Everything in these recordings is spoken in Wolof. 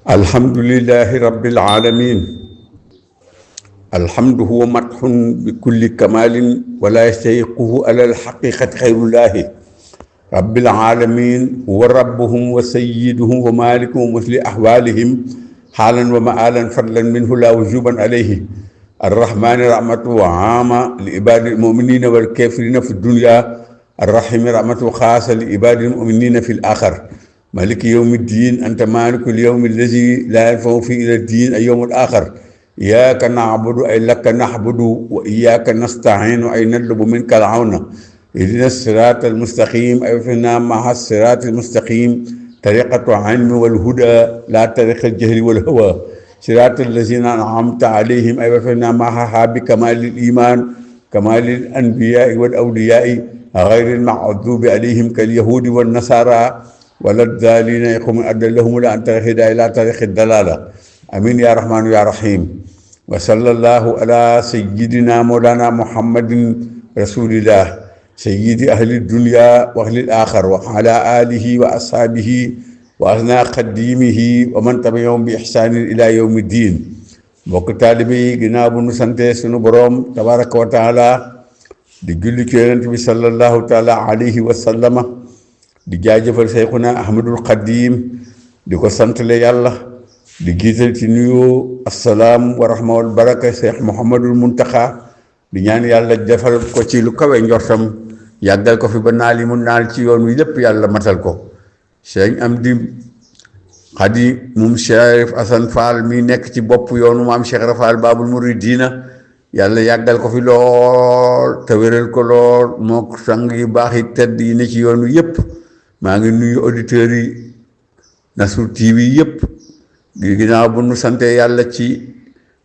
alhamdulillahi rabbil alamin alhamdu huwa madhun bi kulli kamalin wala yastahiquhu ala alhaqiqati khayrullahi rabbil alamin huwa rabbuhum wa sayyiduhum wa malikuhum wa musli ahwalihim halan wa ma'alan fadlan minhu la wujuban alayhi الرحمن رحمة عامة لعباد المؤمنين والكافرين في الدنيا الرحيم رحمة خاصة لعباد المؤمنين في الآخر مالك يوم الدين أنت مالك اليوم الذي لا ينفع فيه إلى الدين اليوم الآخر إياك نعبد أي لك نعبد وإياك نستعين أي نطلب منك العون اهدنا الصراط المستقيم أي فينا مع الصراط المستقيم طريقة العلم والهدى لا طريق الجهل والهوى صراط الذين أنعمت عليهم أي فينا معها بكمال الإيمان كمال الأنبياء والأولياء غير المغضوب عليهم كاليهود والنصارى ولا الضالين يقوم أدلهم لا أن طريق الهداية لا طريق الضلالة آمين يا رحمن يا رحيم وصلى الله على سيدنا مولانا محمد رسول الله سيد أهل الدنيا وأهل الآخر وعلى آله وأصحابه وأثناء قديمه ومن تبعهم بإحسان إلى يوم الدين mbokk taalibe yi ginnaaw bu nu sante sunu boroom tabaraka wa taala di julli ci yonent bi sallallahu taala alayhi wa sallama di jaajëfal Seyxuna Ahmadul Xadim di ko santale yàlla di giital ci nuyoo assalaam wa rahma wal baraka Cheikh Mouhamadul Muntaxa di ñaan yàlla defal ko ci lu kawe njortam yàggal ko fi ba naal yi mu naal ci yoon wi lépp yàlla matal ko Sëñ Amdi Xadi moom Cheikh Assane Fall mi nekk ci bopp yoonu maam Cheikh Rafal Babul Muridina yàlla yàggal ko fi lool te wéral ko lool moo sang yu baax yi tedd yi ne ci yoon wi yëpp maa ngi nuyu auditeurs yi Nasrou TV yëpp di ginnaaw bu nu sante yàlla ci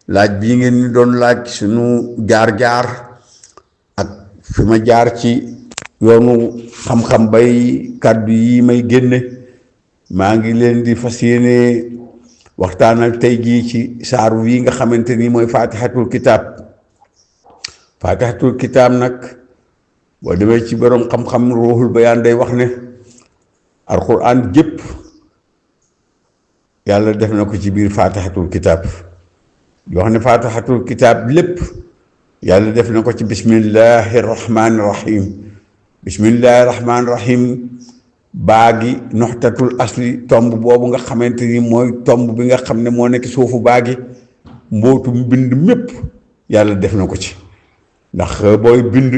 laaj bii ngeen ñu doon laaj suñu jaar-jaar ak fi ma jaar ci yoonu xam-xam bay kàddu yi may génne maa ngi leen di fas yéene waxtaanal tey jii ci saar wi nga xamante ni mooy faatihatul kitaab nag boo demee ci borom xam-xam ruuxul bayaan day wax ne alxuraan jépp yàlla def na ko ci biir faatihatul kitaab di wax ne faatihatul kitaab lépp yàlla def na ko ci bismillahi rahmaani rahim bismillahi rahmaani rahim baagi noxtatul asli tomb boobu nga xamante ni mooy tomb bi nga xam ne moo nekk suufu baagi mbootu bind mépp yàlla def na ko ci ndax booy bind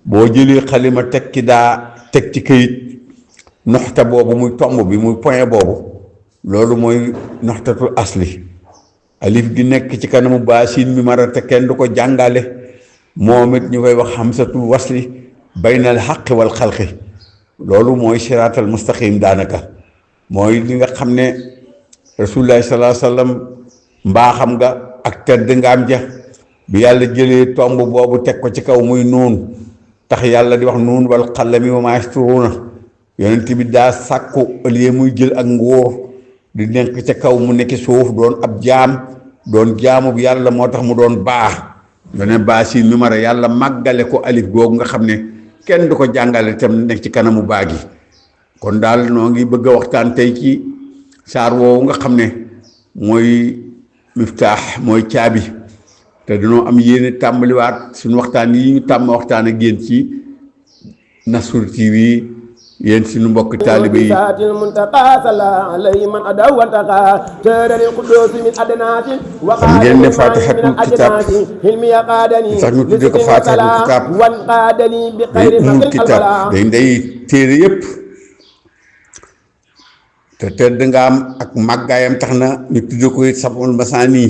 boo jëlee xalima teg ci këyit noxta boobu muy tomb bi muy point boobu loolu mooy noxtatul asli alif gi nekk ci kanamu baasin mi mara te kenn du ko jàngale moom it ñu koy wax xamsatul wasli baynal xaqi wal xalqi loolu mooy siraatal mustaqim daanaka mooy li nga xam ne rasulullahi sallallahu alayhi wasallam mbaaxam nga ak tedd nga am ja bi yàlla jëlee tomb boobu teg ko ci kaw muy nuun tax yàlla di wax nuun wal qalami wa maa yasturuuna yonent bi daa sàkku ëllëgee muy jël ak nguur di nekk ca kaw mu nekk suuf doon ab jaam doon jaamu bi yàlla moo tax mu doon baax beneen baa si numéro yàlla màggale ko alif googu nga xam ne kenn du ko jàngale tam nekk ci kanamu baag yi kon daal noo ngi bëgg a waxtaan tey ci saar woowu nga xam ne mooy miftaax mooy caabi te dañoo am yéene tàmbaliwaat suñu waxtaan yi ñu tàmm waxtaan ak yéen ci Nasrou TV yéen suñu mbokk taalibe yi xam ngeen ne faatihatul kitaab sax ñu tuddee ko faatihatul kitaab day umul kitaab day téere yëpp te tedd nga am ak màggaayam tax na ñu tuddee ko it sab'ul masaani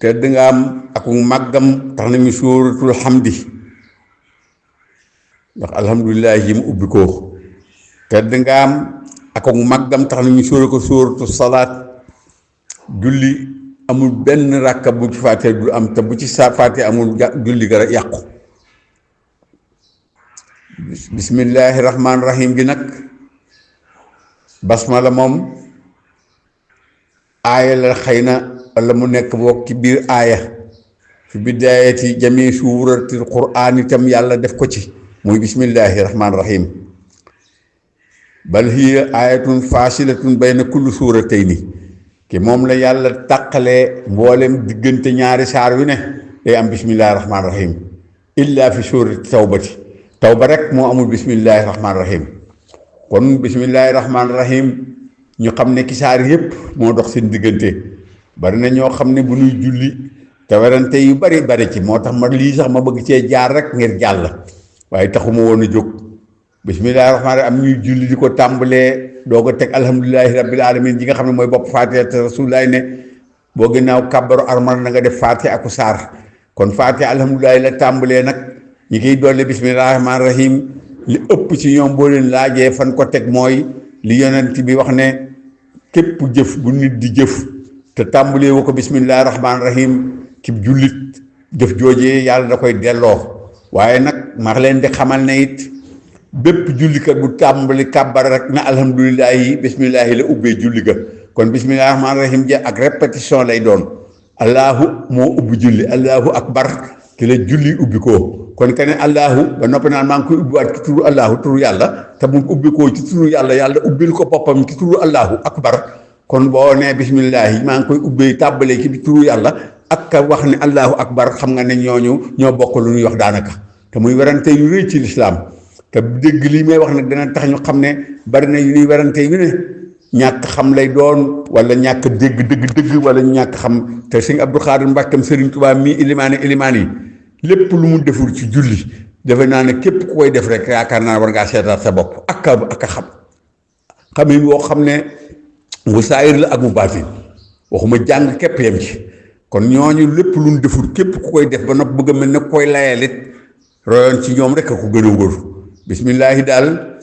tedd nga am ak màggam tax na ñu suuratul hamdi ndax alhamdulilah yi mu ubbi ko tedd nga am ak màggam tax na ñu sóora ko sóoratu salaat julli amul benn ràkka bu ci faatee du am te bu ci saa faatee amul julli ga yàqu bismillahi rahmaani rahim gi nag basmala moom aaya la xëy na wala mu nekk boog ci biir aaya fi bidaayati jami suuratil quraan itam yàlla def ko ci muy bismillahi rahmaani rahim bal hiya ayatun fasilatun bayna kulli suuratayni ki moom la yàlla tàqalee mboolem diggante ñaari saar wi ne day am bismillahi rahmaani rahim illa fi suurati tawba rek moo amul bismillahi rahmaani rahim kon bismillahi rahmaani rahim ñu xam ne ki saar yépp moo dox seen diggante bari na ñoo xam ne bu ñuy julli te werante yu bari ci moo tax ma lii sax ma bëgg cee jaar rek ngir jàll waaye taxuma woon a jóg bismillahi rahmaani rahim am ñuy julli di ko tàmbalee doo ko teg alhamdulilahi rabbil alamin ji nga xam ne mooy bopp faatiha te rasulullahi ne boo ginnaaw kàbbaru armal na nga def faatiha aku saar kon faatiha alhamdulilahi la tàmbalee nag ñi koy doole bismillahi rahmaani rahim li ëpp ci ñoom boo leen laajee fan ko teg mooy li yonent bi wax ne képp jëf bu nit di jëf te tàmbalee wu ko bismillahi rahmaani rahim ci jullit jëf joojee yàlla da koy delloo waaye nag maa leen di xamal ne it bépp jullikat bu tàmbali kàbbar rek na alhamdulilahi bismillahi la ubbee julli ga kon bismillahi rahmaani rahim ja ak répétition lay doon allahu moo ubbi julli allahu akbar ki la julli ubbi koo kon keneen allahu ba noppi naan maa ngi koy ubbiwaat ci turu allahu turu yàlla te mu ubbi koo ci turu yàlla yàlla ubbil ko boppam ci turu allahu akbar kon boo nee bismillahi maa ngi koy ubbee tàmbalee ci turu yàlla ak ka wax ne allahu akbar xam nga ne ñooñu ñoo bokk lu ñuy wax daanaka te muy werante yu rëy ci lislaam te dégg lii may wax nag dana tax ñu xam ne bari na yu ñuy werante yu ne ñàkk xam lay doon wala ñàkk dégg dëgg wala ñàkk xam te sëñ Abdou Khadre Mbàkkam Sëriñ Tuubaa mii ilimaan yi lépp lu mu deful ci julli defe naa ne képp ku koy def rek yaakaar naa war ngaa seetaat sa bopp ak a xam yi boo xam ne mu saayir la ak mu baatin waxuma jàng képp yem ci kon ñooñu lépp lu mu deful képp ku koy def ba nopp bëgg a mel ne koy layalit royoon ci ñoom rek a ko gën a wóor bismillahi daal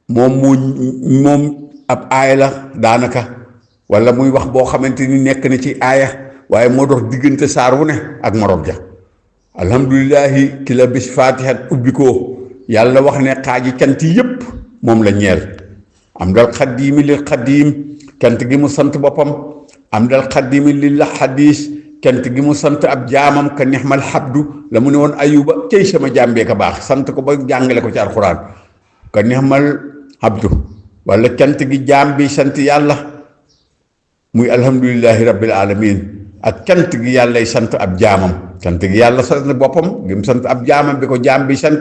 moom ab aaya la daanaka wala muy wax boo xamante ni nekk na ci aaya waaye moo dox diggante saar wu ne ak morom ja alhamdulilahi ki la bis fatihat ubbi ko yàlla wax ne xaaji cant yépp moom la ñeel am dal xaddiimi lil xaddiim cant gi mu sant boppam am dal xaddiimi lil xaddiis cant gi mu sant ab jaamam ka nixmal xabdu la mu ne woon ayuba cey sama jàmbee ka baax sant ko ba jàngale ko ci alxuraan ka nixmal xabdu wala cant gi jaam bi sant yàlla muy alhamdulilahi rabbil alamin ak cant gi yàllay sant ab jaamam cant gi yàlla sant boppam gi mu sant ab jaamam bi ko jaam bi sant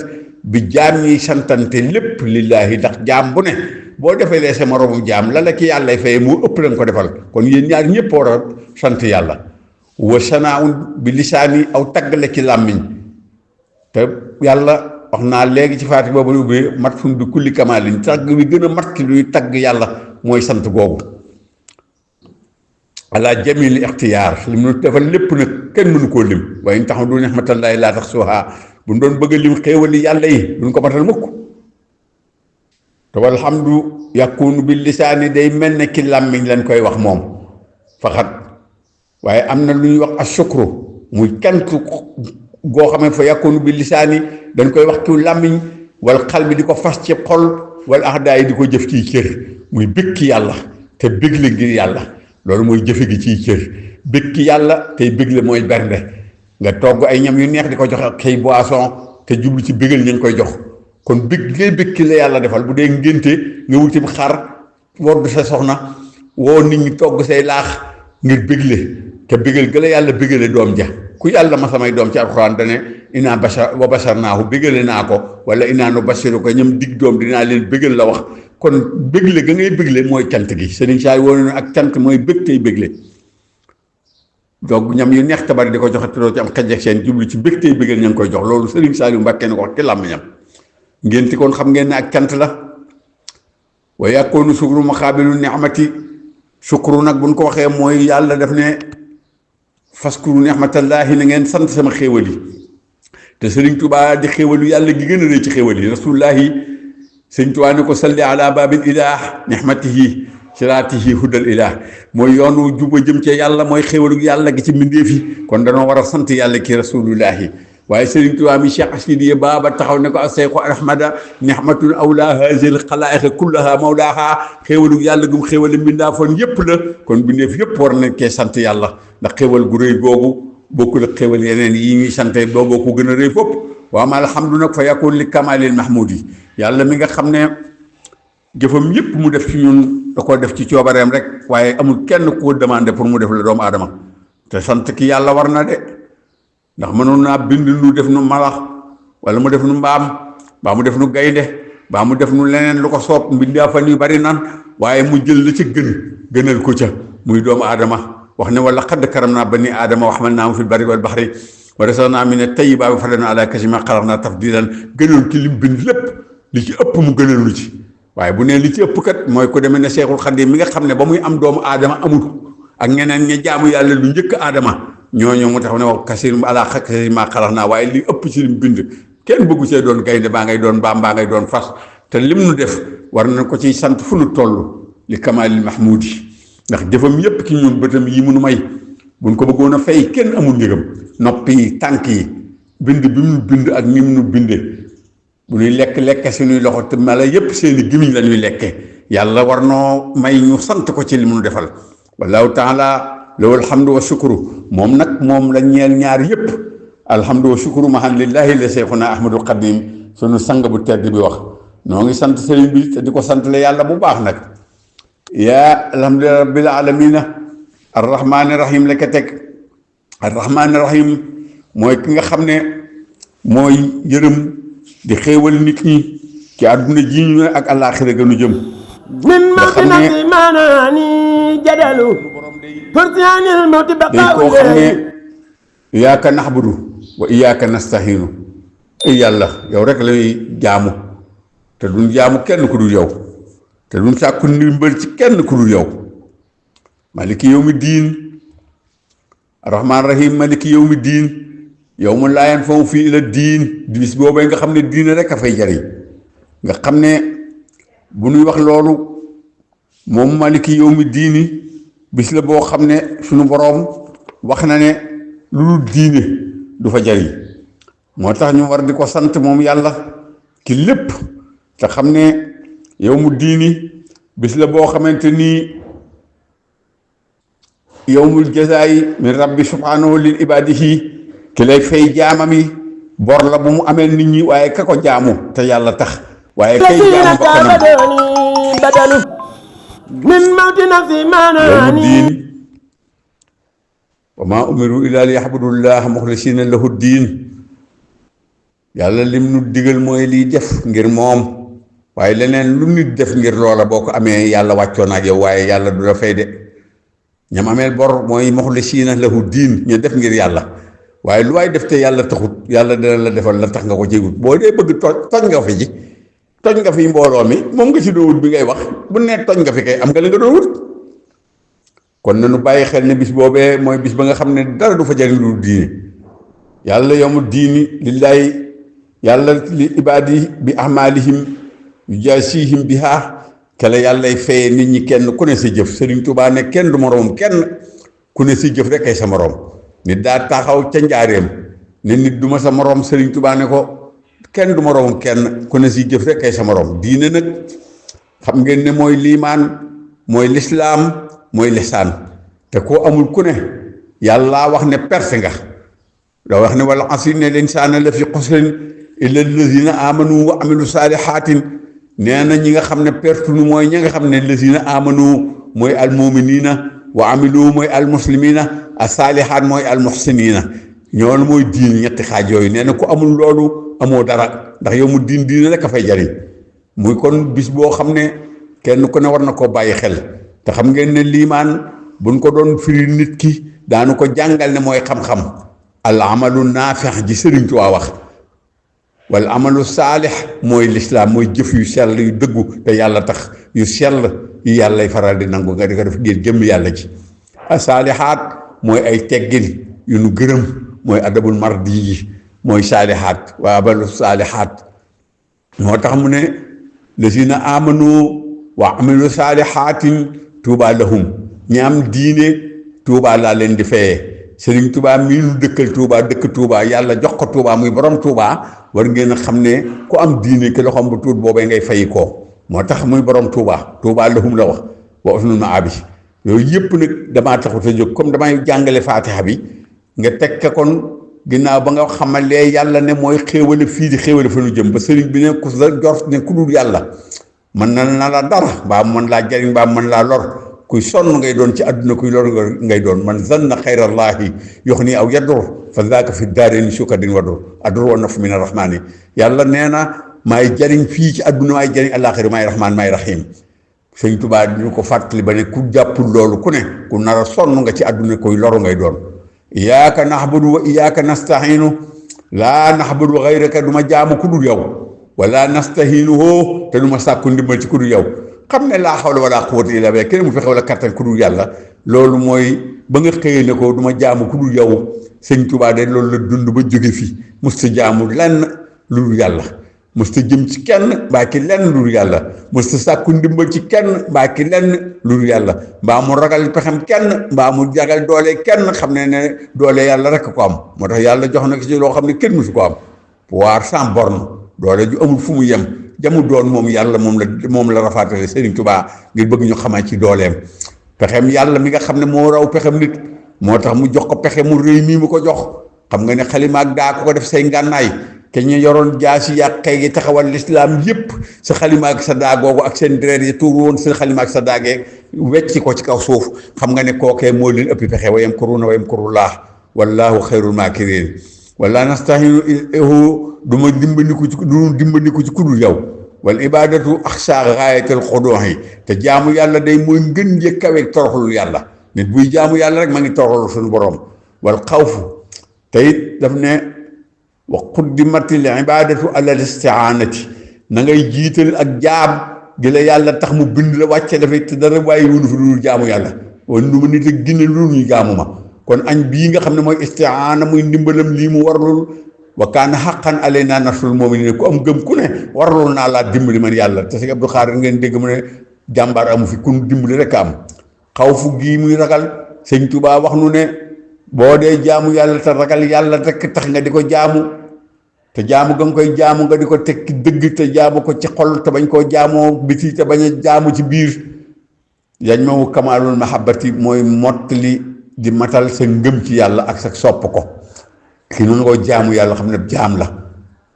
bi jaam ñiy santante lépp lillaahi ndax jaam bu ne boo defee lee sa moroomum jaam la ki yàllay faye moo ëpp lañ ko defal kon yéen ñaar ñëpp war a sant yàlla wa sanaaun bi lisaani aw tagg la ci làmmiñ te yàlla wax naa léegi ci faati boobu lu bi mat fun bi kulli kamaalin tagg bi gën a mat ki luy tagg yàlla mooy sant googu ala jamil ixtiyaar li mu defal lépp nag kenn mënu koo lim waaye ñu tax du nixmatallahi laa tax suha bu ñu doon bëgg a lim xéewali yàlla yi duñ ko matal mukk te walhamdu yakunu bi lisaani day mel ne ki làmmiñ lañ koy wax moom faxat waaye am na lu ñuy wax asukru muy cant goo xam ne fa yakunu bi lisaani dañ koy wax ci làmmiñ wal xal bi di ko fas ci xol wala axdaa yi di ko jëf ciy cër muy bëgg yàlla te bëggle ngir yàlla loolu mooy jëfe gi ciy cër bëgg yàlla tey bëggle mooy bernde nga togg ay ñam yu neex di ko jox ak kay boisson te jublu ci bëggal ñu koy jox kon bëgg ngay bëgg la yàlla defal bu dee ngénte nga wuti xar wodd sa soxna woo nit ñi togg say laax ngir bëggle te bëggal ga la yàlla bëggale doom ja ku yàlla ma samay doom ci alxuraan dane inaa bashar wa basharnaahu bëggale naa ko wala inaa nu bashiru ko ñoom dig doom dinaa leen bëggal la wax kon bëggle ga ngay bëggle mooy cant gi sëriñ saay woon na ak cant mooy bëgg tey bëggle donc ñam yu neex tabari di ko joxe te doo ci am xej ak seen jublu ci bëgg tey bëggal ña ngi koy jox loolu sëriñ Saaliw Mbàkke na ko wax ci làmmiñam ngeen ti kon xam ngeen ne ak cant la wa yakunu sukru muqaabilu ni'mati sukru nag buñ ko waxee mooy yàlla def ne faskuru ni'matallahi na ngeen sant sama xéewal yi te sëriñ Tuubaa di xéewalu yàlla gi gën a rëy ci xéewal yi rasulullahi sëriñ Tuubaa ne ko salli ala babil ilah ni'matihi siraatihi hudal ilah mooy yoonu juba jëm ci yàlla mooy xéewalu yàlla gi ci mbindeef yi kon danoo war a sant yàlla ki rasulullahi waaye sëriñ Tuubaa mi Cheikh Asidiya Baaba taxaw ne ko aseyxu ahmada nihmatun awla hazil xalaa'iq kullaha mawlaaha xéewalu yàlla gum xéewale mbindaafoon yépp la kon mbindeef yépp war nañ kee sant yàlla ndax xéewal gu rëy googu bokkul ak xéewal yeneen yi ñuy sante booboo ko gën a rëy fopp waaw ma alhamdu nag fa yakun li kamalil mahmudi yàlla mi nga xam ne jëfam yépp mu def ci ñun da koo def ci coobareem rek waaye amul kenn koo demandé pour mu def la doomu aadama te sant ki yàlla war na de ndax mënoon naa bind nu def nu malax wala mu def nu mbaam baa mu def nu gaynde baa mu def nu leneen lu ko soob mbindaa fan yu bari nan waaye mu jël la ci gënal ko ca muy doomu aadama wax ne wala xadd karam naa bani aadama wax mal naa mu fil barri wal baxri wa razaqnaa mina tayyibaati wa faddalnaa alaa kasiirin mimman xalaqnaa tafdiilan gënal ci lim bind lépp li ci ëpp mu gënal lu ci waaye bu nee li ci ëpp kat mooy ko demee ne Seexul Xadiim mi nga xam ne ba muy am doomu aadama amul ak ñeneen ña jaamu yàlla lu njëkk aadama ñooñu mu tax ne wax kasiirin alaa kasiirin mimman xalaqnaa waaye li ëpp ci lim bind kenn bëggu see doon gaynde baa ngay doon mbaam baa ngay doon fas te lim nu def war na ko ciy sant fu nu toll li kamaalil mahmuudi ndax jëfam yépp ci ñun bëtam yi munu may buñ ko bëggoon a fay kenn amul njëgam nopp yi tànk yi bind bi mu bind ak ni mu nu bindee bu ñuy lekk suñuy loxo te mala yépp seeni gimiñ la ñuy lekke yàlla war noo may ñu sant ko ci li mu nu defal wallahu taala lawul hamdu wa shukru moom nag moom la ñeel ñaar yépp alhamdu wa shukru mahan lillahi la Seexuna Ahmadul Xadim sunu sang bu tedd bi wax noo ngi sant sëriñ bi te di ko sant la yàlla bu baax nag yaa alhamdulillahi rabbil alamina arrahmani rahim la ko teg arrahmani rahim mooy ki nga xam ne mooy yërëm di xéewal nit ñi ci àdduna ji ñu ne ak àllaaxira gënu jëm min mawtinati maanaani jadalu turtianil mawti dañ koo xam ne iyaaka naxbudu wa iyaaka nastahiinu ay yàlla yow rek lay jaamu te duñ jaamu kenn ku dul yow te duñ sàkku ndimbal ci kenn ku dul yow maliki yawmi diin rahmaan rahim maliki yawmi diin yow mu laayan foofu fii la diin di bis boobee nga xam ne diine rek a fay jariñ nga xam ne bu ñuy wax loolu moom maliki yawmi diini bis la boo xam ne suñu boroom wax na ne lu dul diine du fa jariñ moo tax ñu war di ko sant moom yàlla ci lépp te xam ne yow mu diini bis la boo xamante nii yawmul jazaa'i min rabbi subhanahu lil ibadihi ki lay fay jaamam yi bor la bu mu amee nit ñi waaye ka ko jaamu te yàlla tax waaye kay jaamu ba kanam badalu min mawti nafsi maanaani diin wa maa umiru illaa liya'budullaha muxlisiina lahu diin yàlla lim nu digal mooy liy def ngir moom waaye leneen lu nit def ngir loola boo ko amee yàlla wàccoon ak yow waaye yàlla du la fay de ñam ameel bor mooy muxlisiina lahu diin ñu def ngir yàlla waaye lu waay def te yàlla taxut yàlla dina la defal la tax nga ko ci wut boo dee bëgg toj nga fi ji toj nga fi mbooloo mi moom nga ci doon wut bi ngay wax bu nee toj nga fi kay am nga li nga doon wut kon nañu bàyyi xel ne bis boobee mooy bis ba nga xam ne dara du fa jariñ lu diine yàlla yawmu diini lillaahi yàlla li ibaadi bi ahmaalihim yujaasihim biha ke la yàllay fayee nit ñi kenn ku ne sa jëf Sëriñ Tuubaa ne kenn du moroom kenn ku ne sa jëf rek ay sa moroom nit daa taxaw ca njaareem ne nit du ma sa moroom Sëriñ Tuubaa ne ko kenn du moroom kenn ku ne si jëf rek ay sa moroom diine nag xam ngeen ne mooy liimaan mooy lislaam mooy lisaan te koo amul ku ne yàlla wax ne perte nga da wax ne wala asri ne l'insaana la fi xusrin illa allazina amanu wa amilu saalihaatin nee na ñi nga xam ne perte nu mooy ñi nga xam ne allazina amanu mooy almuminina wa amilu mooy almuslimina as-saalihaat mooy almuhsinina ñoolu mooy diin ñetti xaaj yooyu nee na ku amul loolu amoo dara ndax yow mu diine rek a fay jariñ muy kon bis boo xam ne kenn ku ne war na koo bàyyi xel te xam ngeen ne liimaan buñ ko doon firi nit ki daanu ko jàngal ne mooy xam-xam al amalu naafix ji Sëriñ Tuubaa wax wal amalu saalix mooy lislaam mooy jëf yu sell yu dëggu te yàlla tax yu sell yu yàllay faral di nangu nga di ko def ngir jëmm yàlla ci a saalixaat mooy ay teggin yu nu gërëm mooy adabul mardi yi mooy saalixaat waa amalu saalixaat moo tax mu ne lazina amanu wa amilu saalixaatin tuubaa lahum ñi am diine tuubaa laa leen di fayee Sëriñ Tuubaa mii nu dëkkal Tuubaa dëkk Tuubaa yàlla jox ko Tuubaa muy borom Tuubaa war ngeen a xam ne ku am diine ki loxoom bu tuut boobee ngay fayi koo moo tax muy borom Tuubaa Tuubaa lahum la wax wa usnul maabi yooyu yëpp nag damaa taxut a jóg comme damay jàngale faatiha bi nga teg kon ginnaaw ba nga xamalee yàlla ne mooy xéewale fii di xéewale fa nu jëm ba sëriñ bi ne ku la jort ne ku dul yàlla mën na la dara mbaa mën laa jariñ mbaa mën laa lor kuy sonn ngay doon ci àdduna kuy lor ngay doon man zanna xayrallaahi yox nii aw yadur fa zaaka fi daarayni shukadin wadur adur wa naf min arrahmaani yàlla nee na maay jariñ fii ci àdduna maay jariñ àllaaxira maay rahmaan maay rahim sëñ Tuubaa ñu ko fàttali ba ne ku jàppul loolu ku ne ku nar a sonn nga ci àdduna kuy loru ngay doon iyaaka naxbudu wa iyaaka nastaxiinu laa naxbudu xayraka du ma jaamu ku dul yow wala nastaxiinuhu te du ma sàkku ndimbal ci ku dul yow xam ne laa xawla wala quwwata illa billah kenn mu fexe wala kattan ku dul yàlla loolu mooy ba nga xëyee ne ko du ma jaamu ku dul yow sëñ Tuubaa de loolu la dund ba jóge fi musta jaamu lenn lu dul yàlla musta jëm ci kenn mbaa ki lenn lu dul yàlla musta sàkku ndimbal ci kenn mbaa ki lenn lu dul yàlla mbaa mu ragal pexem kenn mbaa mu jagal doole kenn xam ne doole yàlla rek ko am moo tax yàlla jox na ko ci loo xam ne kenn musu ko am pouvoir sans borne doole ju amul fu mu yem jamu doon moom yàlla moom la rafaatale Sëriñ Tuubaa ngir bëgg ñu xamaa ci dooleem pexem yàlla mi nga xam ne moo raw pexem nit moo tax mu jox ko pexe mu rëy mii mu ko jox xam nga ne xalima ak daa ko def say ngànnaay te ñu yoroon jaasi yàqee gi taxawal lislaam yépp sa xalima ak sa daa googu ak seen deret yi tuur woon seen xalima ak sa daagee wecci ko ci kaw suuf xam nga ne kookee moo leen ëppi pexe wa yamkuruuna wa yamkurullaah wallaahu xayrul maakiriin wala nastahiinu du ma dimbandiku ci kudul yow wal ibadatu axsa gaayatal xuduuxi te jaamu yàlla day mooy ngën jë kaweeg toroxlu yàlla nit buy jaamu yàlla rek ma ngi toroxlu suñu borom wal xawfu te it daf ne wa quddimatil ibadatu alal istiaanati na ngay jiital ak jaam gi la yàlla tax mu bind la wàcce dafay te dara waaye wunu fi lu jaamu yàlla wan nu ma nit ak ginne lu ñu jaamu ma kon añ bii nga xam ne mooy istiaana muy ndimbalam lii mu warlul wa kaana xaqan alaynaa nasrul mu'miniin ku am gëm ku ne warlul naa laa dimbali man yàlla te si Abdou Khadre ngeen dégg mu ne jàmbaar amu fi kun dimbali rek am xawfu gii muy ragal sëñ Tuubaa wax nu ne boo dee jaamu yàlla te ragal yàlla rek tax nga di ko jaamu te jaamu nga koy jaamu nga di ko tekki dëgg te jaamu ko ci xol te bañ koo jaamoo biti te bañ a jaamu ci biir yañ moomu kamaalul mahabbati mooy mottali di matal sa ngëm ci yàlla ak sa sopp ko ki noonu koo jaamu yàlla xam ne jaam la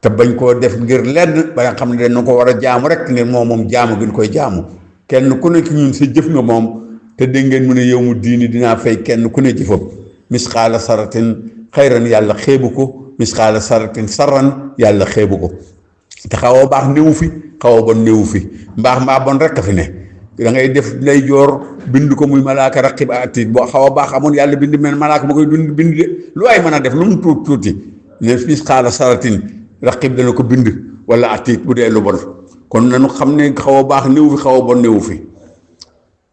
te bañ koo def ngir lenn ba nga xam ne dañ ko war a jaamu rek ngir moom jaamu gi ñu koy jaamu kenn ku nekk ñun sa jëf nga moom te dégg ngeen mu ne yow mu diini dinaa fay kenn ku ne jëfam misqaala saratin xayran yàlla xeebu ko misqaala saratin sarran yàlla xeebu ko te xaw a baax néewu fi xaw a bon néewu fi mbaa bon rek a fi ne da ngay def lay joor bind ko muy malaaka raqib atiid boo xaw a baax amoon yàlla bind mel malaaka ma koy bind de lu waay mën a def lu mu tuuti ne misqaala saratin raqib dana ko bind wala atiid bu dee lu bon kon nanu xam ne xaw a baax néewu fi xaw a bon néewu fi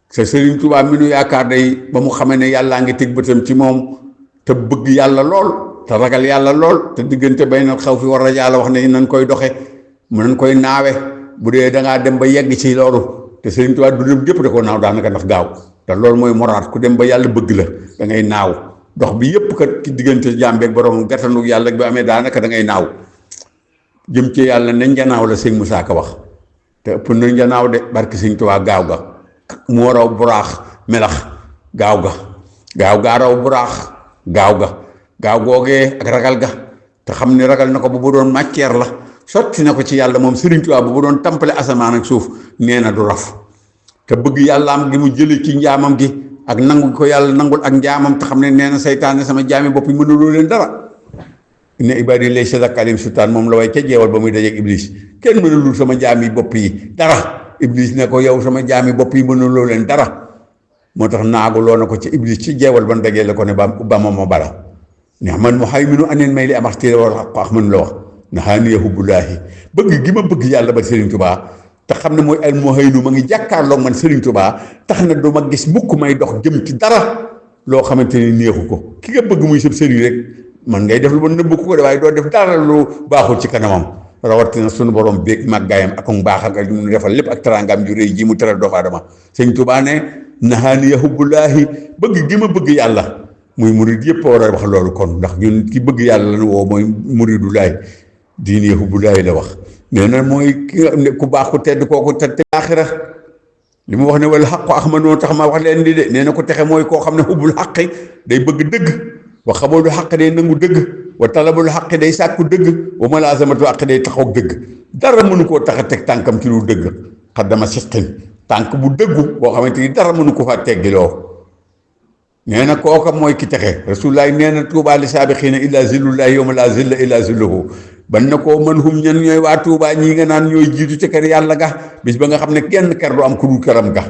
sa Sëriñ Tuubaa mi nu yaakaar day ba mu xamee ne yàllaa ngi teg bëtam ci moom te bëgg yàlla lool te ragal yàlla lool te diggante bay na xaw fi war a yàlla wax ne nañ koy doxe mu nañ koy naawe bu dee dangaa dem ba yegg ci loolu te Sëriñ Tuubaa du dem gépp da ko naaw daanaka ndax gaaw te loolu mooy moraat ku dem ba yàlla bëgg la da ngay naaw dox bi yépp kat ci diggante jaam beeg borom gàttanu yàlla bi amee daanaka da ngay naaw jëm ci yàlla ne njanaaw la sëñ Musaa Ka wax te ëpp na njanaaw de barke Sëriñ Tuubaa gaaw ga moo raw buraax melax gaaw ga raw buraax gaaw googee ak ragal ga te xam ne ragal na ko bu doon matière la sotti na ko ci yàlla moom Sëriñ Tuubaa bu doon tampale asamaan ak suuf nee na du raf te bëgg yàlla am gi mu jële ci njaamam gi ak nangu ko yàlla nangul ak njaamam te xam ne nee na saytaane sama jaami bopp yi mënuloo leen dara inna ibaadi laysa laka alayhim sultaan moom la way ca jeewal ba muy dajeeg Iblis kenn mënulul sama jaami bopp yi dara Iblis ne ko yow sama jaami bopp yi mënuloo leen dara moo tax naaguloo na ko ci Iblis ci jeewal ban dajee la ko ne ba ma bala neex man mu xay minu aneen may li amaxtire war ko ax mën la wax naxaaniya hubbulaahi bëgg gi ma bëgg yàlla ba Sëriñ Tuubaa te xam ne mooy al muhaynu ma ngi jàkkaarloog man Sëriñ Tuubaa tax na du ma gis mukk may dox jëm ci dara loo xamante ni neexu ko ki nga bëgg muy sëb sëriñ rek man ngay def lu ba nëbb ko de waaye doo def dara lu baaxul ci kanamam rawatina sunu borom beeg màggaayam ak mbaaxam ak li mu defal lépp ak teraangaam ju rëy ji mu teral doomu aadama Sëriñ Tuubaa ne naxaaniya hubbulaahi bëgg gi ma bëgg yàlla muy murid yëpp war a wax loolu kon ndax ñun ki bëgg yàlla la woo mooy muridu laay diine hubbulaahi la wax nee na mooy ki nga xam ne ku baax ku tedd kooku tedd aaxira li mu wax ne wala xaqu ahmadoo tax ma wax leen di de nee na ko texe mooy koo xam ne hubbul xaqi day bëgg dëgg wa xabalu xaq day nangu dëgg wa talabul xaq day sàkku dëgg wa malaasamatu xaq day taxaw dëgg dara mënu koo tax a teg tànkam ci lu dëgg xaddama siqin tànk bu dëggu boo xamante ni dara mënu ko fa teggiloo nee na kooka mooy ki texe rasulullahi nee na tuubaa li saabiqiina illa zillullahi yawma la zilla illa zilluhu ban na koo mën hum ñan ñooy waa tuubaa ñii nga naan ñooy jiitu ci kër yàlla ga bis ba nga xam ne kenn kër du am ku dul këram ga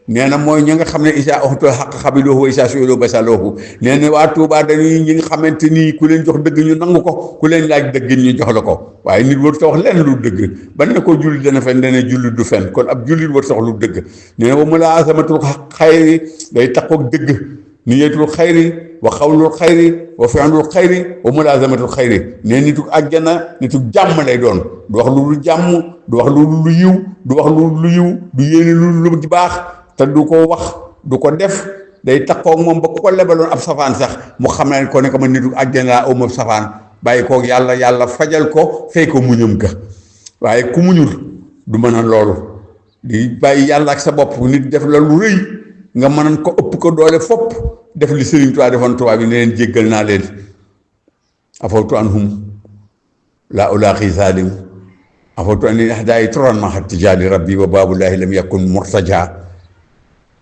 nee na mooy ñi nga xam ne isa oxtul xaq xabiloohu wa isa suiloo basaloohu nee na waa tuubaa dañuy ñi nga xamante nii ku leen jox dëgg ñu nangu ko ku leen laaj dëgg ñu jox la ko waaye nit war ta wax lenn lu dëgg ban na koo jullit dana fen dana jullit du fen kon ab jullit war sax lu dëgg nee na wa mulaazamatul xayri day taqoog dëgg niyatul xayri wa xawlul xayri wa fi'lul xayri wa mulaazamatul xayri nee nitu àjjana nitu jàmm lay doon du wax lu lu jàmm du wax lu lu yiw du wax lu lu yiw du yéene lu lu baax te du ko wax du ko def day taxaw moom ba ku ko lebaloon ab safaan sax mu xam ne ko ne ko ma nitu àjjana laa aw ma safaan bàyyi koog yàlla yàlla fajal ko fay ko muñam ga waaye ku muñul du mën a loolu di bàyyi yàlla ak sa bopp nit def la lu rëy nga mënan ko ëpp ko doole fopp def li Sëriñ Tuubaa defoon tubaab bi ne leen jéggal naa leen afawtu anhum laa ulaaxi zalim afawtu an ahdaay turan ma xat tijaali rabbi wa baabulaahi lam yakun murtaja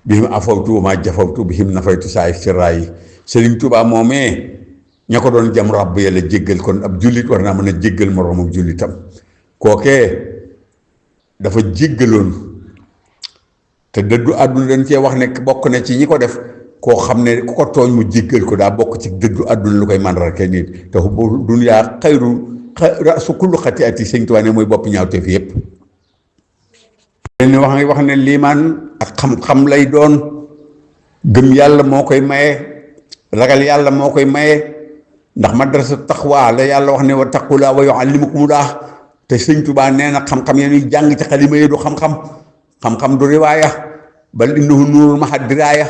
bihim afawtu wa ma jafawtu bihim nafaytu saay sirraa yi Sëriñ Tuubaa moomee ña ko doon jam ràbb yàlla jéggal kon ab jullit war naa mën a jéggal moroomam jullitam kookee dafa jéggaloon te dëddu àdduna dañ cee wax ne bokk na ci ñi ko def koo xam ne ku ko tooñ mu jéggal ko daa bokk ci dëddu àdduna lu koy màndarga nit te bu dunyaa xayru rasu kullu xati'ati Sëñ Tuubaa ne mooy bopp ñaawteef yépp leen wax ne liimaan ak xam-xam lay doon gëm yàlla moo koy maye ragal yàlla moo koy maye ndax madrasa taqwa la yàlla wax ne wa taqulaa wa yuallimukumullaah te Sëñ Tuubaa nee na xam-xam ya ñuy jàng ci xalima yi du xam-xam du riwaaya bal innahu nuurul maha diraaya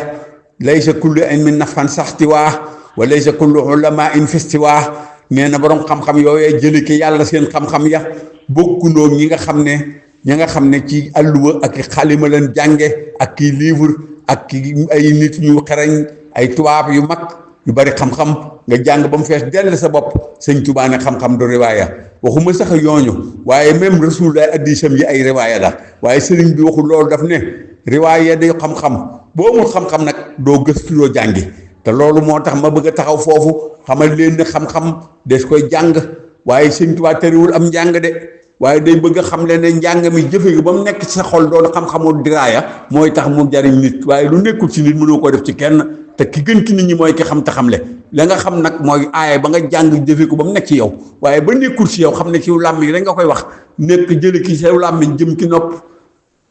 laysa kullu ilmin nafan saxtiwaa wa laysa kullu ulamaa in fistiwaa nee na borom xam-xam yooyee jëli ki yàlla seen xam-xam ya bokkundoo ñi nga xam ne ci àlluwa ak i xalima leen jànge ak ki livre ak ki ay nit ñu xereñ ay tubaab yu mag yu bari xam-xam nga jàng ba mu fees dell sa bopp Sëñ Tuubaa ne xam-xam du riwaaya waxuma sax yooñu waaye même Rasulullah addisam yi ay riwaaya la waaye sëriñ bi waxul loolu daf ne riwaaya day xam-xam boo amul xam-xam nag doo gëstu doo jàngi te loolu moo tax ma bëgg a taxaw foofu xamal leen ne xam-xam des koy jàng waaye Sëñ Tuubaa terewul am njàng de waaye day bëgg a xam leen ne njàng mi jëfe gi ba mu nekk ci sa xol doon xam-xamu diraaya mooy tax mu jariñ nit waaye lu nekkul ci nit mënoo ko def ci kenn te ki gën ci nit ñi mooy ki xam te xamle la nga xam nag mooy aaya ba nga jàng jëfe ko ba mu nekk ci yow waaye ba nekkul ci yow xam ne ci làmmiñ rek nga koy wax nekk jële ki sa làmmiñ jëm ki nopp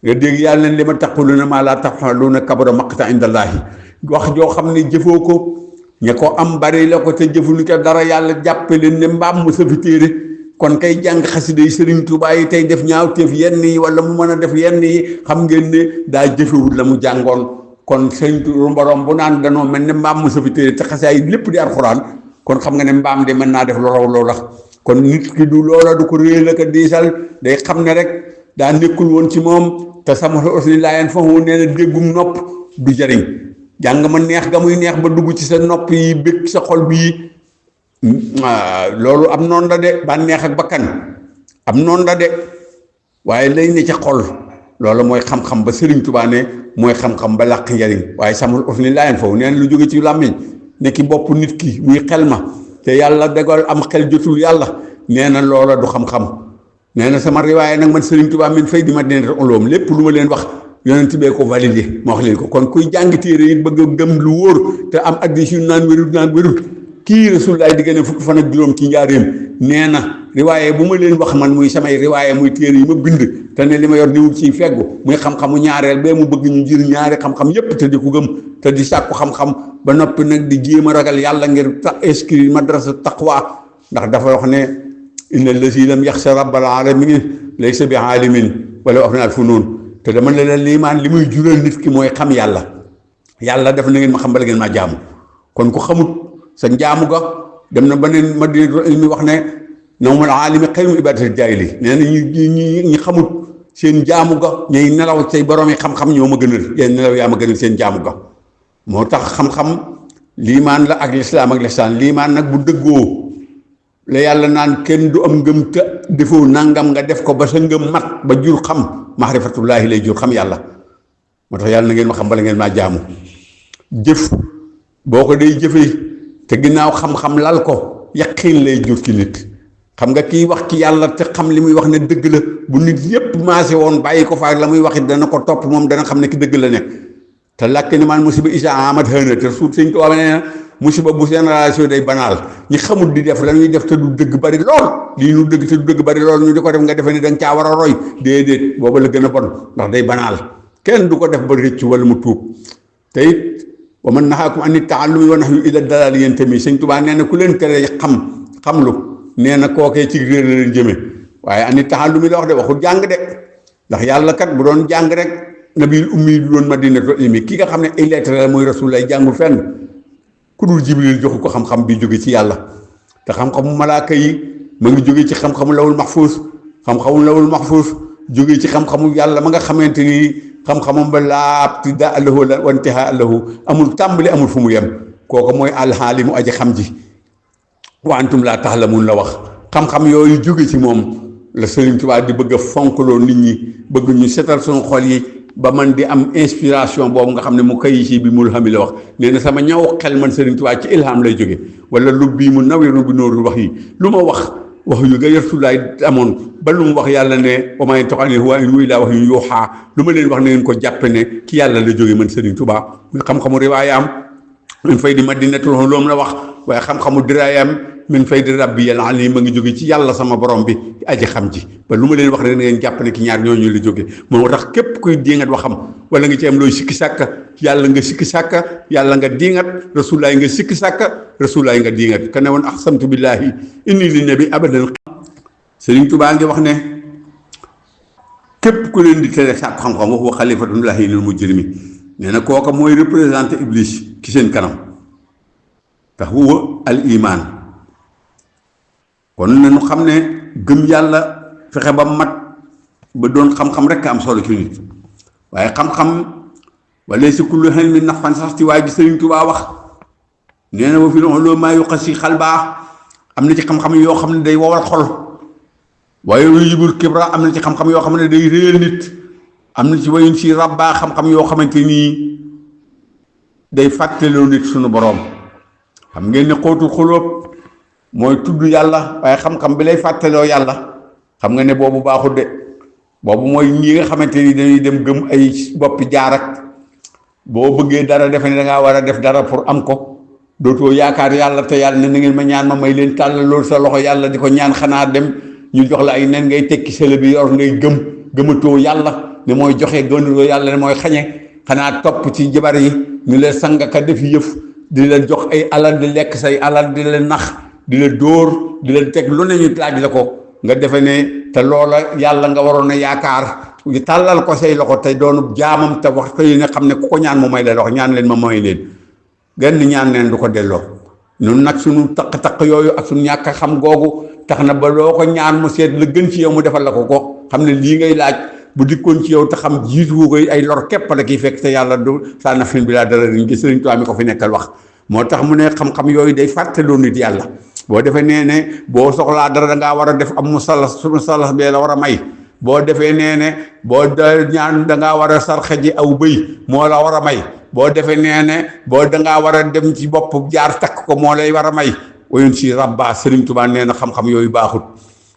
nga dégg yàlla ne li ma taquluuna maa laa taf'aluuna kabura maqtan indallaahi wax joo xam ne jëfoo ko ña ko am bari la ko te jëfuñu ko dara yàlla jàppe leen ne mbaam mu sa fi téere kon kay jàng xasida yi Sëriñ Tuubaa yi tey def ñaawteef yenn yi wala mu mën a def yenn yi xam ngeen ne daa jëfewut la mu jàngoon kon Sëñ borom bu naan danoo mel ne mbaam mu sa fi téere te xasaa yi lépp di alxuraan kon xam nga ne mbaam de mën naa def lu raw loola kon nit ki du loola du ko réel ak a diisal day xam ne rek daa nekkul woon ci moom te sama aussi laayeen foofu nee na déggum nopp du jariñ jàng ma neex ga muy neex ba dugg ci sa nopp yi bëgg sa xol bii loolu am noonu la de bànneex ak bakkan am noonu la de waaye lay ne ca xol loolu mooy xam-xam ba Sëriñ Tuubaa ne mooy xam-xam ba làq njariñ waaye sama aussi laayeen foofu nee na lu jóge ci làmmiñ ne ki bopp nit ki muy xel ma te yàlla dagal am xel jotul yàlla nee na loola du xam-xam nee na sama riwaaye nag man Sëriñ Tuubaa min fay di ma deen oloom lépp lu ma leen wax yonent bee ko validé ma wax leen ko kon kuy jàng téere yi bëgg a gëm lu wóor te am addis yu naan wérut kii Rasulullaay di gën a fukki fan ak juróom ci njaareem nee na riwaaye bu ma leen wax man muy samay riwaaye muy téere yi ma bind te ne li ma yor niwul ciy feggu muy xam-xamu ñaareel bee mu bëgg ñu jël ñaari xam-xam yépp te di ko gëm te di sàkku xam-xam ba noppi nag di jéem a ragal yàlla ngir inscrit madrasa taqwa ndax dafa wax ne inna allazi lam yaxsha rabbal alamin laysa bi aalimin wala wax naal fu noonu te dama ne la liimaan li muy jural nit ki mooy xam yàlla def na ngeen ma xam bala ngeen maa jaamu kon ku xamut sa njaamu ga dem na beneen madinatul ilmi wax ne nawmul aalimi xayru ibadatil jaahili nee na ñi xamut seen jaamu ga ñuy nelaw say borom yi xam-xam ñoo ma gënal yéen nelaw yaa ma gënal seen jaamu ga moo tax xam-xam liimaan la ak lislaam ak lisaan liimaan nag bu dëggoo la yàlla naan kenn du am ngëm te defoo nangam nga def ko ba sa ngëm mat ba jur xam maarifatullaahi lay jur xam yàlla moo tax yàlla na ngeen ma xam bala ngeen maa jaamu jëf boo ko day jëfee te ginnaaw xam-xam lal ko yaqiin lay jur ci nit xam nga kiy wax ci yàlla te xam li muy wax ne dëgg la bu nit yépp maase woon bàyyi ko fa la muy waxit dana ko topp moom dana xam ne ki dëgg la nekk te làkk ni man musiba isa amat xëna te suut sëñ Tuubaa nee na musiba bu génération day banaal ñi xamul di def la ñuy def te du dëgg bari lool lii nu dëgg te du dëgg bari lool ñu di ko def nga defee ne da nga caa war a roy déedéet booba la gën a bon ndax day banaal kenn du ko def ba rëcc wala mu tuub te it wa man nahaakum ani taallumi wa nahyu ila dalal yéen tamit sëñ Tuubaa nee na ku leen tere xamlu nee na kookee ci réer la leen jëme waaye ani taallumi la wax de waxul jàng de ndax yàlla kat bu doon jàng rek nabil ummi du doon madinatul ilmi ki nga xam ne ay lettre la mooy rasul lay jàngul fenn ku dul jibril joxu ko xam-xam bi jóge ci yàlla te xam-xamu malaaka yi ma ngi jóge ci xam-xamu lawul mahfuus xam-xamu lawul mahfuus jóge ci xam-xamu yàlla ma nga xamante ni xam-xamam ba laa ibtidaa lahu wa intihaa lahu amul tàmbali amul fu mu yem kooku mooy alxaalimu aji xam ji wa antum laa taxlamuun la wax xam-xam yooyu jóge ci moom la Sëriñ Tuubaa di bëgg a fonkloo nit ñi bëgg ñu setal suñu xol yi ba man di am inspiration boobu nga xam ne mu kay si bi mul xami la wax nee na sama ñaw xel man Sëriñ Tuubaa ci ilham lay jóge wala lu bii mu nawiru bi nóorul wax yi lu ma wax yu nga Rasulullaay amoon ba lu mu wax yàlla ne wa maa yantiqu anil hawaa in huwa illaa wahyun yuuhaa lu ma leen wax na ngeen ko jàppe ne ki yàlla la jóge man Sëriñ Tuubaa muy xam-xamu riwaayaam min fay di madinatul ulum la wax waaye xam-xamu diraayaam min fay di rabbiyal aliim ma ngi jóge ci yàlla sama borom bi aji xam ji ba lu ma leen wax rek na ngeen jàpp ne ki ñaar ñooñu la jóge moo tax képp kuy diingat waxam wala nga ci am looy sikki sàkka yàlla nga sikki sàkka yàlla nga diingat Rasulullaay nga sikki sàkka Rasulullaay nga diingat ka ne woon aqsamtu billaahi inni li nabi abadan Sëriñ Tuubaa ngi wax ne képp ku leen di tere sàkk xam-xam wax wa xalifatullaahi lil mujrimi nee na kooka mooy représenté Iblis ci seen kanam tax huwa al iman kon nañu xam ne gëm yàlla fexe ba mat ba doon xam-xam rek am solo ci nit waaye xam-xam wala si kullu ilmin naf'an sax ci waaye bi Sëriñ Tuubaa wax nee na wa fil ulumi yuqassi qalba am na ci xam-xam yoo xam ne day wowal xol waaye yujibul kibra am na ci xam-xam yoo xam ne day réel nit am na ci wayun si rabba xam-xam yoo xamante nii day fàttaloo nit suñu boroom xam ngeen ne xóotul xulóob mooy tudd yàlla waaye xam-xam bi lay fàttaloo yàlla xam nga ne boobu baaxul de boobu mooy ñi nga xamante ni dañuy dem gëm ay boppi jaar ak boo bëggee dara defe ne dangaa war a def dara pour am ko dootoo yaakaar yàlla te yàlla ne na ngeen ma ñaan ma may leen tàllal loolu sa loxo yàlla di ko ñaan xanaa dem ñu jox la ay nen ngay tekki sële bi yor ngay gëmatoo yàlla ne mooy joxe gënuloo yàlla ne mooy xañe xanaa topp ci jabar yi ñu leen sangaka def yëf di leen jox ay alal di lekk say alal di leen nax di la dóor di leen teg lu ne ñu laaj la ko nga defe ne te loola yàlla nga waroon a yaakaar tàllal ko say loxo te doonu jaamam te wax koy ne xam ne ku ko ñaan mu may la loxo ñaan leen ma may leen genn ñaan leen du ko delloo ñun nag suñu taq-taq yooyu ak suñu ñàkk xam googu tax na ba loo ko ñaan mu seet la gën ci yow mu defal la ko xam ne lii ngay laaj bu dikkoon ci yow te xam jiitu koy ay lor képp la kiy fekk te yàlla du saa nafin bi laa dara riñ gis Sëriñ Tuubaa mi ko fi nekkal wax moo tax mu ne xam-xam yooyu day fàttaloo nit yàlla boo defee nee ne boo soxlaa dara dangaa war a def am musalas bee la war a may boo defee nee ne boo ñaan dangaa war a sarxe ji aw bëy moo la war a may boo defee nee ne boo dangaa war a dem ci bopp jaar takk ko moo lay war a may wayun si rabba Sëriñ Tuubaa nee na xam-xam yooyu baaxut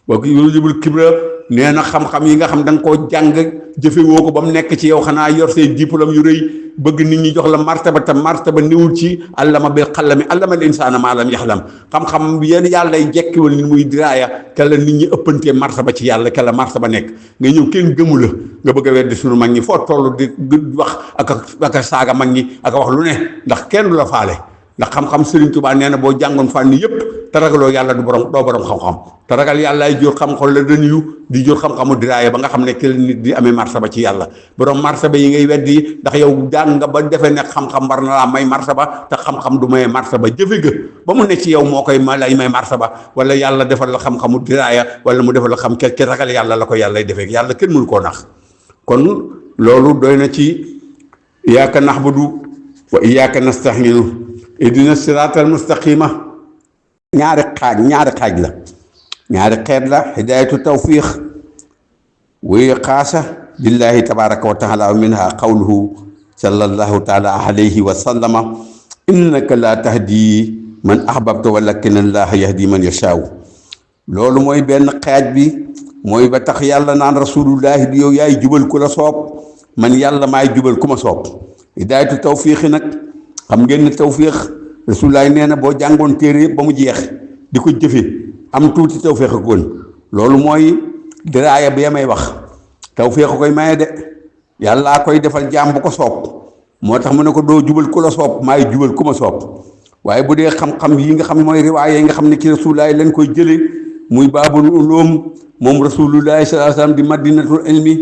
boo yujibul kibra nee na xam-xam yi nga xam da nga koo jàng jëfe woo ko ba mu nekk ci yow xanaa yor say diplôme yu rëy bëgg nit ñi jox la martaba te martaba niwul ci allama bil xalami allama al insaana maa lam yaxlam xam-xam yéen yàlla lay jekkiwal ni muy diraaya ke la nit ñi ëppantee martaba ci yàlla ke la martaba nekk nga ñëw kenn gëmu la nga bëgg a weddi suñu mag ñi foo toll di wax ak a saaga mag ñi ak a wax lu ne ndax kenn du la faale ndax xam-xam Sëriñ Tuubaa nee na boo jàngoon fànn yépp te ragaloo yàlla doo borom xam-xam te ragal yàlla ay jur xam-xam la dañuy di jur xam-xamu diraaya ba nga xam ne ki la nit di amee martaba ci yàlla borom martaba yi ngay weddi ndax yow jàng nga ba defee ne xam-xam war na laa may martaba te xam-xam du may martaba jëfe ga ba mu ne ci yow moo koy lay may martaba wala yàlla defal la xam-xamu diraaya wala mu defal la xam ke ragal yàlla la ko yàlla defee yàlla kenn mënu koo nax kon loolu doy na ci iyyaka na'budu wa iyyaka nasta'iinu ihdina siraatal mustaqima ñaari xaaj la ñaari xeet la hidayatu tawfiq wa xaasa billahi tabaraka wa taala wa minha qawluhu sallallahu taala alayhi wa sallama innaka la tahdi man ahbabta walakin allaha yahdi man yashaaw loolu mooy benn xeej bi mooy ba tax yàlla naan rasulullahi bi yow yaay jubal ku la soob man yàlla maay jubal ku ma soob hidayatu tawfiq nag xam ngeen ne tawfiq rasulullahi nee na boo jàngoon téere yëpp ba mu jeex di ko jëfe am tuuti tawfiq ak woon loolu mooy diraaya bi may wax tawfiq koy maye de yàllaa koy defal jaam bu ko soob moo tax mu ne ko doo jubal ku la soob maay jubal ku ma soob waaye bu dee xam-xam yi nga xam mooy riwaaya yi nga xam ne ci rasulullahi lañ koy jëlee muy baabul ulum moom rasulullahi sallallahu alayhi wasallam di madinatul ilmi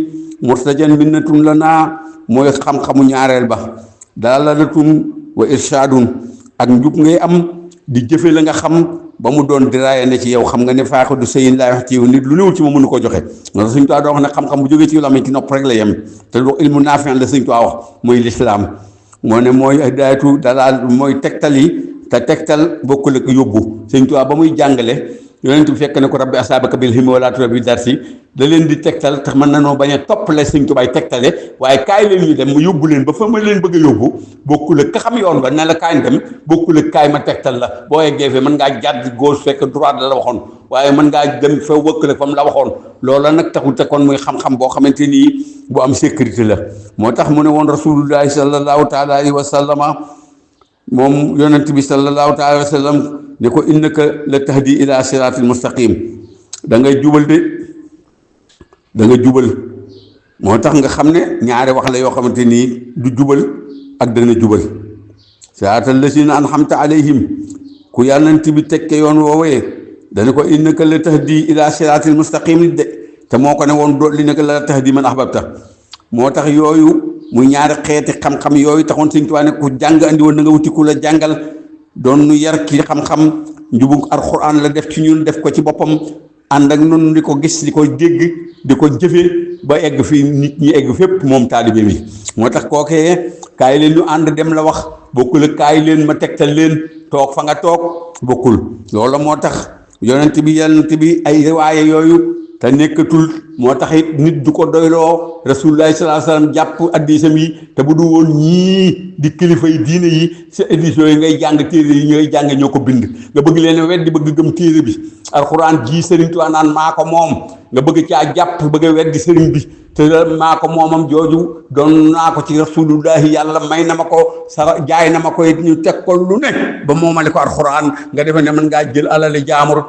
murtajan minnatun lana mooy xam-xamu ñaareel ba dalalatun wa irshadun ak njub ngay am di jëfe la nga xam ba mu doon diraaya ne ci yow xam nga ne faaxa du sëyin laay wax ci yow nit lu néew ci ma mënu ko joxe loolu Sëñ Tuubaa doo wax ne xam-xam bu jógee ci lamiñ ci nopp rek la yem te lu ilmu naafi la Sëñ Tuubaa wax mooy lislaam moo ne mooy hidayatu dalaal mooy tegtal yi te tegtal bokkul ak yóbbu Sëñ Tuubaa ba muy jàngale yonent bi fekk na ko rabbi asaabaka bil himma wala turabbi darsi da leen di tegtal tax mën na noo bañ a toppale Sëñ Tuubaa tegtale waaye kaay leen ñu dem mu yóbbu leen ba fa ma leen bëgg a yóbbu bokkul ak ka xam yoon ba ne la kaay dem bokkul ak kaay ma tegtal la boo yeggee fe mën ngaa jàdd gauche fekk droite la waxoon waaye mën ngaa dem fa wëkkale fa mu la waxoon loola nag taxul te kon muy xam-xam boo xamante nii bu am sécurité la moo tax mu ne woon rasulullahi sallallahu taala alayhi wa sallama moom yonent bi sallallahu taala alayhi wa sallam ne ko innaka la tahdi ila siratil mustaqim da ngay jubal de da nga jubal moo tax nga xam ne ñaari wax la yoo xamante nii du jubal ak dana jubal siraatal lazina an'amta alayhim ku yonent bi tekke yoon woowee dana ko innaka la tahdi ila siratil mustaqim de te moo ko ne woon doo li naka la tahdi man ahbabta moo tax yooyu muy ñaari xeeti xam-xam yooyu taxoon Sëñ Tuubaa ne ku jàng andi woon na nga wuti ku la jàngal doon nu yar ki xam-xam njubug alxuraan la def ci ñun def ko ci boppam ànd ak noonu di ko gis di ko dégg di ko jëfe ba egg fii nit ñi egg fépp moom taalibe bi moo tax kookee kaay leen ñu ànd dem la wax bokkul ak kaay leen ma tegtal leen toog fa nga toog bokkul loolu moo tax yonent bi ay riwaaya yooyu te nekkatul moo tax it nit du ko doyloo rasulullahi sallallahu alayhi wasallam jàpp addisam yi te bu du woon ñii di kilifa yi diine yi sa édition yi ngay jàng téere yi ngay jàng ñoo ko bind nga bëgg leen weddi bëgg gëm téere bi alxuraan ji Sëriñ Tuubaa naan maa ko moom nga bëgg caa jàpp bëgg a weddi sëriñ bi te maa ko moomam jooju doon naa ko ci rasulullahi yàlla may na ma ko sa jaay na ma ko it ñu teg ko lu ne ba moomale ko alxuraan nga defe ne mën ngaa jël alali jaamur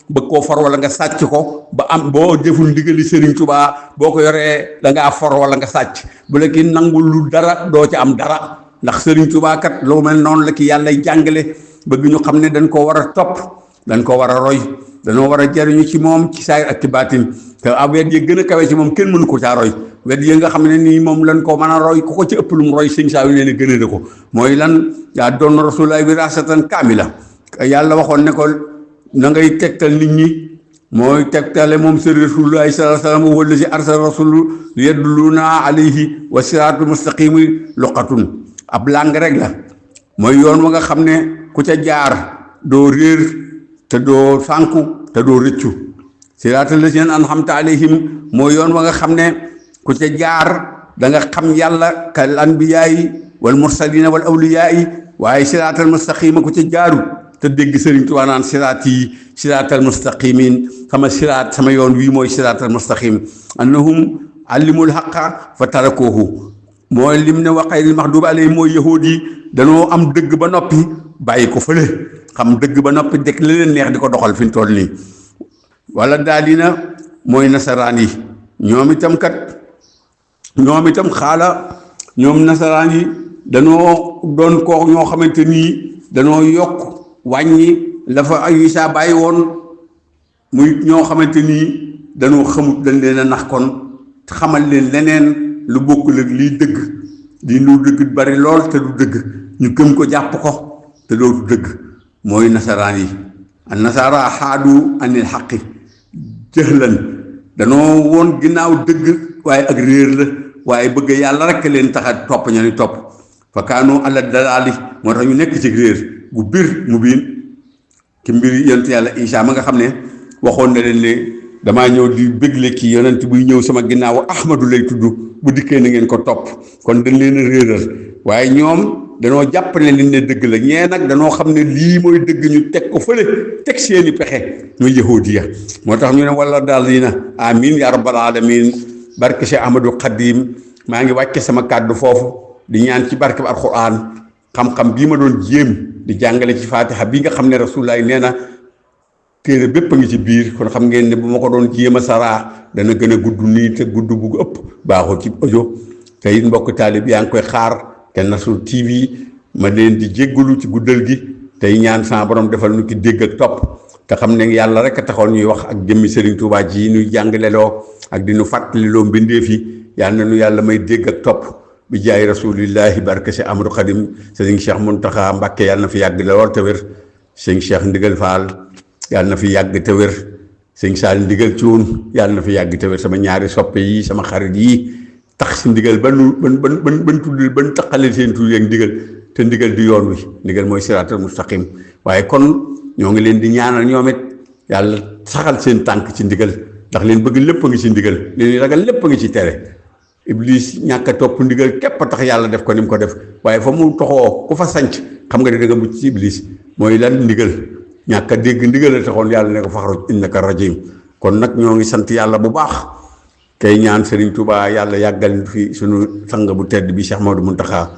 bëgg koo for wala nga sàcc ko ba am boo deful ndigali Sëriñ Tuubaa boo ko yoree da ngaa for wala nga sàcc bu la ki nangul lu dara doo ci am dara ndax Sëriñ Tuubaa kat loo mel noonu la ki yàlla jàngale bëgg ñu xam ne dañ ko war a topp dañ ko war a roy dañoo war a jariñu ci moom ci saayir ak ci baatin te wet yi gën a kawe ci moom kenn mënu ko caa roy wet yi nga xam ne nii moom lañ ko mën a roy ku ko ci ëpp lu mu roy sëñ saa yu nee ne gën a ko mooy lan yaa doon rasulullahi wirasatan kaamila yàlla waxoon ne ko na ngay tegtal nit ñi mooy tegtale moom sëriñ rasulullahi sallallahu alayhi wasallam wala si arsal rasulu yadduluna alayhi wa siraatul mustaqimi luqatun ab lang rek la mooy yoon wa nga xam ne ku ca jaar doo réer te doo sànku te doo rëccu siraatal lazina an'amta alayhim mooy yoon wa nga xam ne ku ca jaar da nga xam yàlla kal anbiyaayi wal mursalina wal awliyaayi waaye siraatal mustaqima ku ca jaaru te dégg Sëriñ Tuubaa naan siraat yi siraatal mustaqimin sama siraat sama yoon wii mooy siraatal mustaqim annahum allimul haqqa fa tarakuhu mooy lim ne wa xayril maxduubi alayhim mooy yahuud yi danoo am dëgg ba noppi bàyyi ko fële xam dëgg ba noppi dëkk la leen neex di ko doxal fi mu toll nii wala daalina mooy nasaraan yi ñoom itam xaala ñoom nasaraan yi danoo doon koo ñoo xamante nii danoo yokk wàññi la fa ay Isaa bàyyi woon muy ñoo xamante nii danoo xamut dañ leen a nax kon xamal leen leneen lu bokkul ak lii dëgg di lu dëgg bari lool te du dëgg ñu gëm ko jàpp ko te dootu dëgg mooy nasaraan yi an nasara xaadu anil xaqi jëhlan danoo woon ginnaaw dëgg waaye ak réer la waaye bëgg yàlla rek leen tax a topp ña ni topp fa kaanu ala dalaali moo tax ñu nekk ci réer gu bir mu biin ki mbiri yonent yàlla Isaa ma nga xam ne waxoon na leen ne damaa ñëw di bégle kii yonent buy ñëw sama ginnaaw Ahmadu lay tudd bu dikkee na ngeen ko topp kon dañ leen a réeral waaye ñoom danoo jàpp ne li ne dëgg la ñee nag danoo xam ne lii mooy dëgg ñu teg ko fële teg seeni pexe muy yahudiya moo tax ñu ne wala daal yi na amin ya rabbal alamin barke Cheikh Ahmadou Khadim maa ngi wàcce sama kàddu foofu di ñaan ci barke bi alquran xam-xam bii ma doon jéem di jàngale ci fatiha bii nga xam ne rasulullaay nee na téere bépp a ngi ci biir kon xam ngeen ne bu ma ko doon jéem a saraa dana gën a gudd nii te gudd bu ëpp baaxul ci audio te it mbokk taalib yaa ngi koy xaar Ken Nasrul TV ma leen di jéggalu ci guddal gi tey ñaan sa borom defal nu ki dégg ak topp te xam ne yàlla rek a taxoon ñuy wax ak jëmmi Serigne Touba ji ñuy jàngaleloo ak di nu fàttaliloo mbindeef yi yàlla na nu yàlla may dégg ak topp bi jaay rasulillahi barke si Amadou Khadim Serigne Cheikh Mountakha Mbacké yàlla na fi yàgg lool te wér Serigne Cheikh Ndigal Fall yàlla na fi yàgg te wér Serigne Sall Ndigal Thioune yàlla na fi yàgg te wér sama ñaari soppe yi sama xarit yi tax si ndigal ban tudd ban taqale seen tudd ak ndigal te ndigal di yoon wi ndigal mooy siraatal mustaqim waaye kon ñoo ngi leen di ñaanal ñoom it yàlla saxal seen tànk ci ndigal ndax leen bëgg lépp a ngi ci ndigal leen ragal lépp a ngi ci tere iblis ñàkk a topp ndigal képp a tax yàlla def ko ni mu ko def waaye fa mu toxoo ku fa sanc xam nga ne da nga mucc ci iblis mooy lan ndigal ñàkk a dégg ndigal la taxoon yàlla ne ko faxruj innaka rajim kon nag ñoo ngi sant yàlla bu baax kay ñaan Serigne Touba yàlla yàggal fi sunu sang bu tedd bi Cheikh Maodo Mountakha